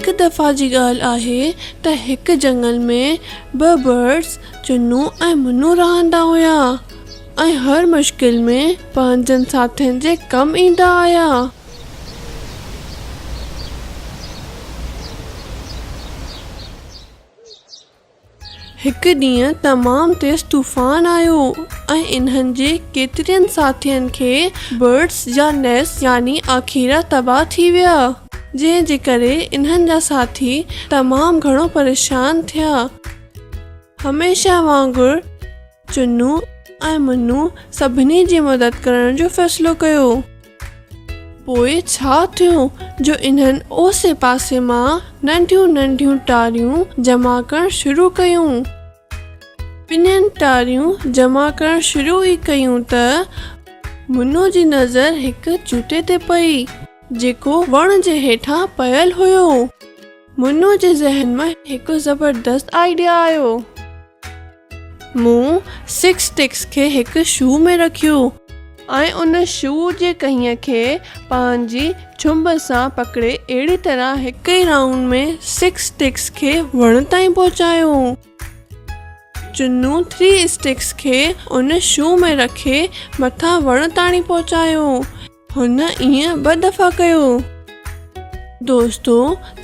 هڪ دفعا جي ڳالهه آهي ته هڪ جنگل ۾ ٻه برڊز چنو ۽ منو رهندا هيا ۽ هر مشڪل ۾ پنهنجن ساٿين جي ڪم ايندا آيا. هڪ ڏينهن تمام تيز طوفان آيو ۽ انهن جي ڪيترين ساٿين کي برڊز جا نيسٽ يعني آکيرا تباهه ٿي ويا، جنهن جي ڪري انهن جا ساٿي تمام گهڻو پريشان ٿيا. هميشه وانگر چنو ۽ منو سڀني جي مدد ڪرڻ جو فيصلو ڪيو. پوء ڇا ٿيو جو انهن اوسي پاسي مان ننڍيون ننڍيون ٽاريون جمع ڪرڻ شروع ڪيون. ٻنهين ٽاريون جمع ڪرڻ شروع ئي ڪيون ته منو جي نظر هڪ جوتي تي پئي، جيڪو وڻ جي هيٺان پيل هيو. منو جي ذهن ۾ هڪ زبردست آئيڊيا آيو. مون سڪس اسٽڪس کي هڪ شو ۾ رکيو ۽ ان شو جي ڪهيء کي پنهنجي چھنب سان پڪڙي اهڙي طرح هڪ ئي رائونڊ ۾ سڪس اسٽڪس کي وڻ تائين پهچايو. چنو ٿري اسٽڪس کي ان شو ۾ رکي مٿان وڻ تاڻي پهچايو. هن ائين ٻه دفعا ڪيو. دوستو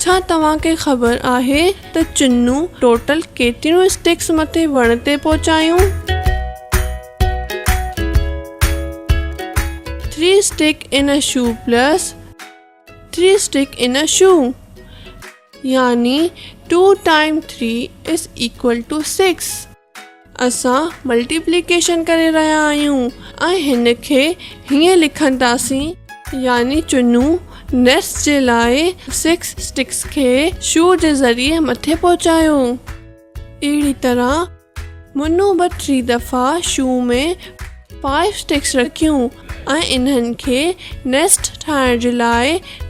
ڇا توهان کي خبر آهي ته چنو ٽوٽل ڪيتريون اسٽڪس مٿي وڻ تي پهچايون؟ Three stick in a shoe plus three stick in a shoe يعني two time three is equal to six. اسان ملٽيپليڪيشن ڪري رهيا آهيون ۽ هن کي هيئن لکنداسين يعني چنو نيسٽ جي لاء سڪس اسٽڪس کي شو جي ذريعي مٿي پهچايو. اهڙي طرح منو به ٽي دفعا شو ۾ فائيو اسٽڪس رکيون ۽ انهن کي نيسٽ ٺاهڻ جي لاء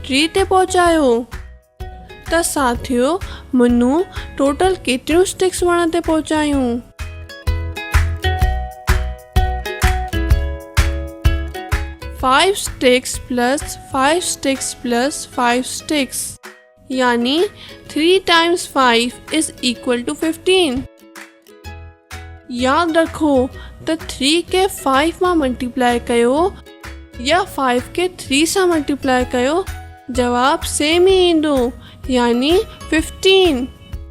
ٽري تي پهچايو. ته ساٿيو منو ٽوٽل ڪيتريون اسٽڪس وڻ تي پهچايون؟ Five sticks plus five sticks plus five sticks يعني three times five is equal to 15. ياد رکو ته ٿري کي فائيو مان ملٽيپلائي ڪيو يا فائيو کي ٿري سان ملٽيپلائي ڪيو جواب سيم ئي ايندو يعني ففٽين.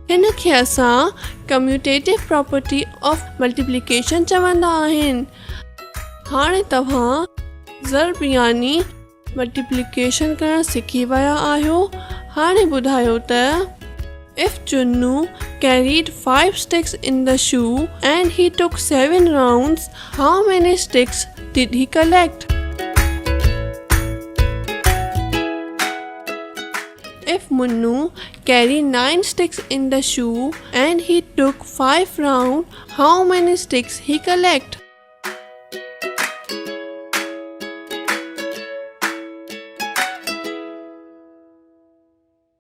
هن کي اسان ڪميوٽيٽو پراپرٽي آف ملٽيپليڪيشن چوندا آهن. هاڻي توهان ضرب يعني ملٽيپليڪيشن ڪرڻ سکي ويا آهيو هاڻي ٻڌايو ته If Chunnu carried 5 sticks in the shoe and he took 7 rounds, how many sticks did he collect? If Munnu carry 9 sticks in the shoe and he took 5 round, how many sticks he collect?